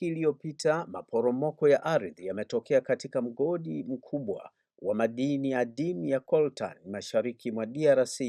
Wiki iliyopita maporomoko ya ardhi yametokea katika mgodi mkubwa wa madini adimu ya coltan mashariki mwa DRC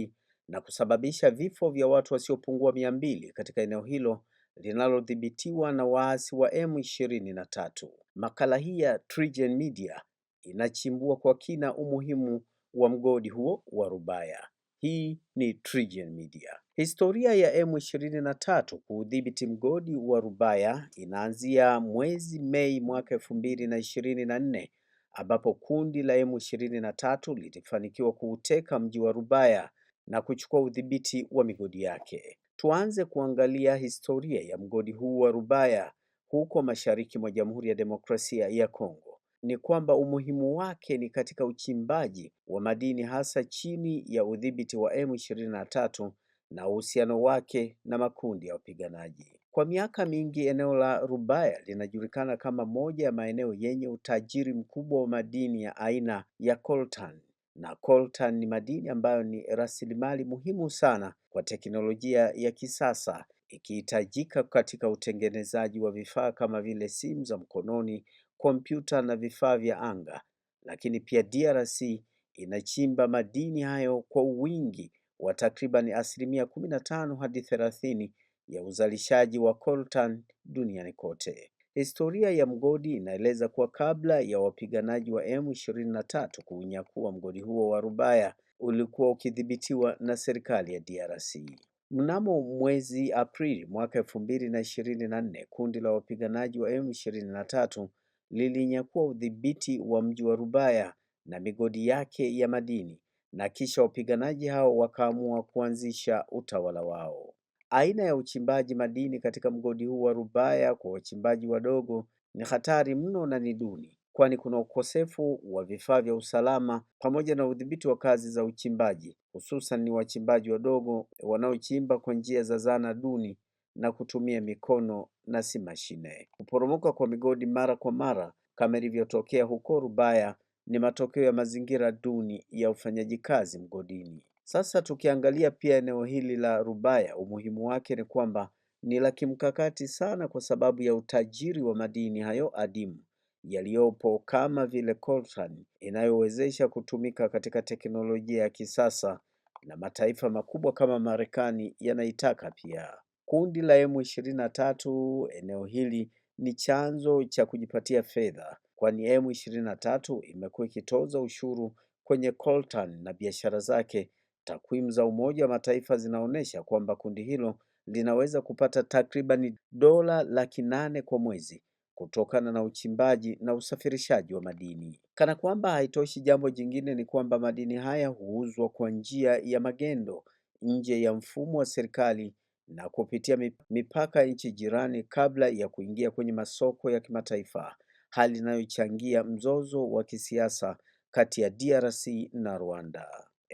na kusababisha vifo vya watu wasiopungua 200 katika eneo hilo linalodhibitiwa na waasi wa M23. Makala hii ya TriGen Media inachimbua kwa kina umuhimu wa mgodi huo wa Rubaya. Hii ni TriGen Media. Historia ya M23 kuudhibiti mgodi wa Rubaya inaanzia mwezi Mei mwaka 2024 ambapo kundi la M23 lilifanikiwa kuuteka mji wa Rubaya na kuchukua udhibiti wa migodi yake. Tuanze kuangalia historia ya mgodi huu wa Rubaya huko mashariki mwa Jamhuri ya Demokrasia ya Kongo. Ni kwamba umuhimu wake ni katika uchimbaji wa madini hasa chini ya udhibiti wa M23 na uhusiano wake na makundi ya wapiganaji. Kwa miaka mingi eneo la Rubaya linajulikana kama moja ya maeneo yenye utajiri mkubwa wa madini ya aina ya coltan. Na coltan ni madini ambayo ni rasilimali muhimu sana kwa teknolojia ya kisasa ikihitajika katika utengenezaji wa vifaa kama vile simu za mkononi, kompyuta na vifaa vya anga. Lakini pia DRC inachimba madini hayo kwa wingi wa takriban 15% hadi 30% ya uzalishaji wa coltan duniani kote. Historia ya mgodi inaeleza kuwa kabla ya wapiganaji wa M23 kuunyakua mgodi huo wa Rubaya ulikuwa ukidhibitiwa na serikali ya DRC. Mnamo mwezi Aprili mwaka 2024, kundi la wapiganaji wa M23 lilinyakua udhibiti wa mji wa Rubaya na migodi yake ya madini na kisha wapiganaji hao wakaamua kuanzisha utawala wao. Aina ya uchimbaji madini katika mgodi huu wa Rubaya kwa wachimbaji wadogo ni hatari mno na ni duni, kwani kuna ukosefu wa vifaa vya usalama pamoja na udhibiti wa kazi za uchimbaji, hususan ni wachimbaji wadogo wanaochimba kwa njia za zana duni na kutumia mikono na si mashine. Kuporomoka kwa migodi mara kwa mara kama ilivyotokea huko Rubaya ni matokeo ya mazingira duni ya ufanyaji kazi mgodini. Sasa tukiangalia pia eneo hili la Rubaya, umuhimu wake ni kwamba ni la kimkakati sana kwa sababu ya utajiri wa madini hayo adimu yaliyopo kama vile coltan inayowezesha kutumika katika teknolojia ya kisasa na mataifa makubwa kama Marekani yanaitaka pia. Kundi la M23 eneo hili ni chanzo cha kujipatia fedha, kwani M23 imekuwa ikitoza ushuru kwenye coltan na biashara zake. Takwimu za Umoja wa Mataifa zinaonyesha kwamba kundi hilo linaweza kupata takribani dola 800,000 kwa mwezi kutokana na uchimbaji na usafirishaji wa madini. Kana kwamba haitoshi, jambo jingine ni kwamba madini haya huuzwa kwa njia ya magendo nje ya mfumo wa serikali na kupitia mipaka ya nchi jirani kabla ya kuingia kwenye masoko ya kimataifa, hali inayochangia mzozo wa kisiasa kati ya DRC na Rwanda.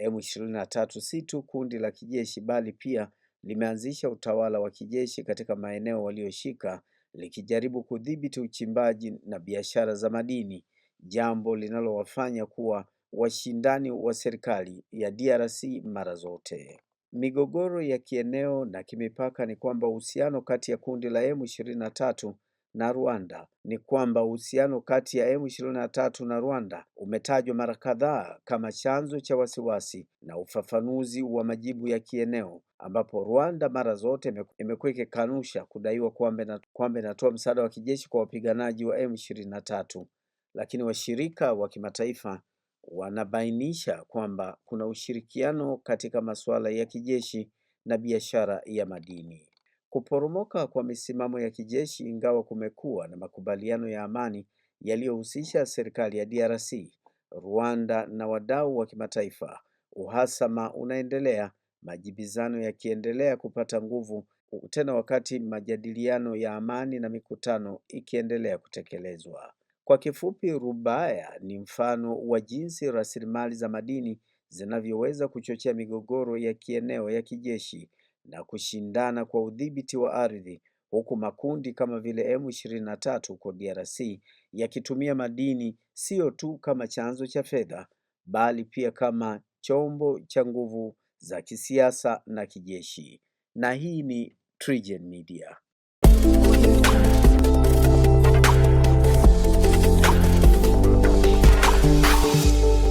M23 si tu kundi la kijeshi bali pia limeanzisha utawala wa kijeshi katika maeneo walioshika likijaribu kudhibiti uchimbaji na biashara za madini, jambo linalowafanya kuwa washindani wa serikali ya DRC mara zote. Migogoro ya kieneo na kimipaka ni kwamba uhusiano kati ya kundi la M23 na Rwanda ni kwamba uhusiano kati ya M23 na Rwanda umetajwa mara kadhaa kama chanzo cha wasiwasi na ufafanuzi wa majibu ya kieneo, ambapo Rwanda mara zote imekuwa ikikanusha kudaiwa kwamba inatoa msaada wa kijeshi kwa wapiganaji wa M23, lakini washirika wa kimataifa wanabainisha kwamba kuna ushirikiano katika masuala ya kijeshi na biashara ya madini. Kuporomoka kwa misimamo ya kijeshi, ingawa kumekuwa na makubaliano ya amani yaliyohusisha serikali ya DRC, Rwanda na wadau wa kimataifa, uhasama unaendelea, majibizano yakiendelea kupata nguvu tena wakati majadiliano ya amani na mikutano ikiendelea kutekelezwa. Kwa kifupi, Rubaya ni mfano wa jinsi rasilimali za madini zinavyoweza kuchochea migogoro ya kieneo ya kijeshi na kushindana kwa udhibiti wa ardhi, huku makundi kama vile M23 huko DRC yakitumia madini sio tu kama chanzo cha fedha, bali pia kama chombo cha nguvu za kisiasa na kijeshi. Na hii ni TriGen Media.